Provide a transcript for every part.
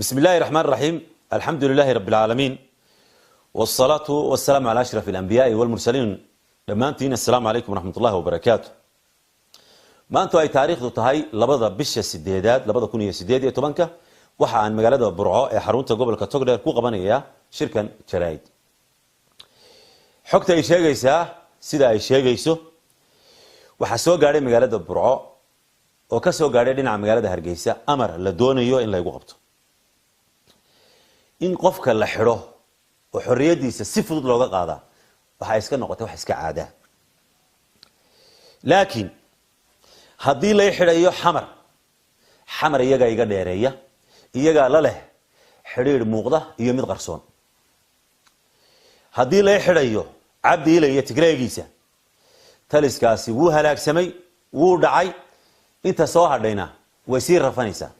بسم الله الرحمن الرحيم، الحمد لله رب العالمين، والصلاة والسلام على أشرف الأنبياء والمرسلين. Dhammaantiin السلام عليكم ورحمة الله وبركاته. Maantu ay taariikhdu tahay 2-da bisha 8aad 2018-ka, waxa aan magaalada Burco ee xarunta gobolka Togdheer ku qabanayaa shirkan jaraa'id. Xogta ay sheegaysaa, sida ay sheegayso, waxaa soo gaadhay magaalada Burco oo ka soo gaadhay dhinaca magaalada Hargeysa amar la doonayo in laygu qabto. In qofka la xidho oo xorriyaddiisa si fudud looga qaadaa waxaa iska noqotay wax iska caadaa, laakiin haddii lay xidhayo Xamar, Xamar iyagaa iga dheereeya, iyagaa la leh xidhiidh muuqda iyo mid qarsoon. Haddii lay xidhayo Cabdi Ilay iyo Tigreegiisa, taliskaasi wuu halaagsamay, wuu dhacay, inta soo hadhayna way sii rafanaysaa,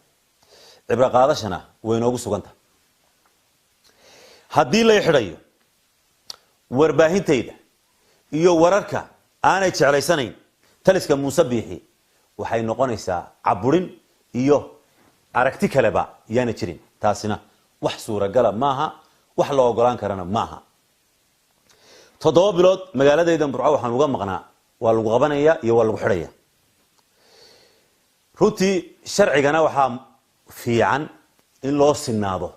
cibro qaadashana way inoogu sugantah. Haddii lay xidhayo warbaahintayda iyo wararka aanay jeclaysanayn taliska Muuse Biixi, waxay noqonaysaa caburin iyo aragti kaleba yaana jirin. Taasina wax suuragala maaha, wax la ogolaan karana maaha. 7 bilood magaaladaydan Burco waxaan uga maqnaa waa lagu qabanaya iyo waa lagu xidhaya. Runtii sharcigana waxaa fiican in loo sinaado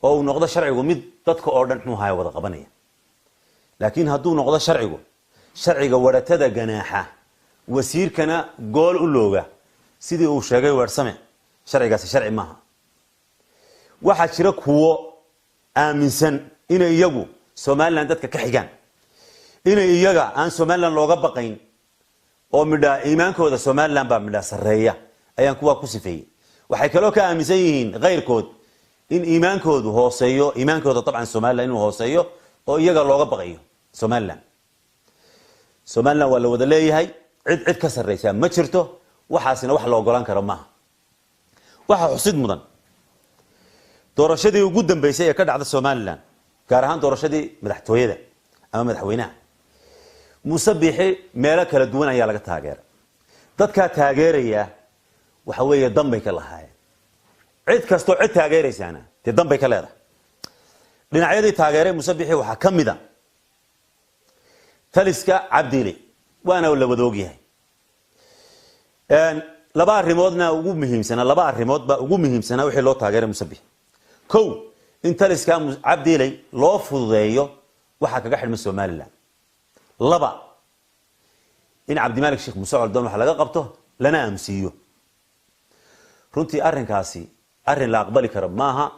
oo uu noqdo sharcigu mid dadka oo dhan muxuu haya wada qabanaya, laakiin hadduu noqdo sharcigu sharciga waratada ganaaxa, wasiirkana gool u looga, sidii uu sheegay Weersame, sharcigaasi sharci maaha. Waxaa jira kuwo aaminsan inay iyagu Somaliland dadka ka xigaan, inay iyaga aan Somaliland looga baqayn, oo midhaa iimaankooda Somaliland baa midhaa sarreeya ayaan kuwaa ku sifeeyey. Waxay kaloo ka aaminsan yihiin kayrkood in iimaankoodu hooseeyo, iimaankooda dabcan Somaliland inuu hooseeyo oo iyaga looga baqayo Somaliland. Somaliland waa la wada leeyahay, cid cid ka sarreysaa ma jirto. Waxaasina wax la ogolaan karo maaha. Waxaa xusid mudan doorashadii ugu dambeysay ee ka dhacda Somaliland, gaar ahaan doorashadii madaxtooyada ama madaxweynaha, Muuse Biixi meelo kala duwan ayaa laga taageeray. Dadkaa taageeraya waxa weeye dan bay ka lahaayeen. Cid kastoo cid taageeraysaana dee dan bay ka leedahay. Dhinacyadii taageeray Muuse Biixi waxaa ka mid a taliska Cabdile, waana la wada ogyahay. Laba arrimoodna ugu muhiimsanaa, laba arrimood baa ugu muhiimsanaa wixii loo taageeray Muuse Biixi. Kow, in taliska Cabdiley loo fududeeyo waxaa kaga xidhma Somaliland. Laba, in Cabdimalik Sheekh Muuse Coldoon wax laga qabto lana aamusiiyo. Runtii arrinkaasi arrin la aqbali karo maaha.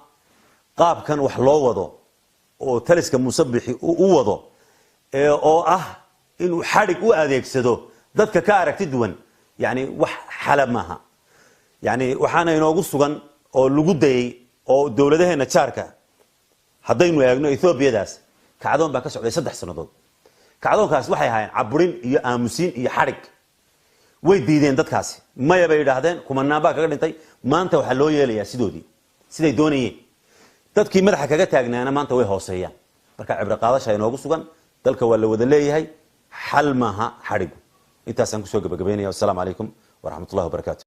Qaabkan wax loo wado oo taliska Muuse Bixi u wado oo ah inuu xadhig u adeegsado dadka ka aragti duwan, yani wax xala maaha. Yani waxaana inoogu sugan oo lagu dayay oo dowladaheena jaarka haddaynu eegno, Ethoobiyadaas kacdoon baa ka socday 3 sannadood. Kacdoonkaas waxay ahaayeen caburin iyo aamusiin iyo xadhig. Way diideen dadkaasi, maya bay yidhaahdeen, kumanaan baa kaga dhintay. Maanta waxaa loo yeelayaa sidoodii, siday doonayeen. Dadkii madaxa kaga taagnaana maanta way hooseeyaan. Marka cibro qaadasha inoogu sugan, dalka waa la wada leeyahay, xal maaha xadhigu. Intaasaan kusoo gabagabaynaya. Wasalaamu calaykum waraxmat ullahi wabarakatu.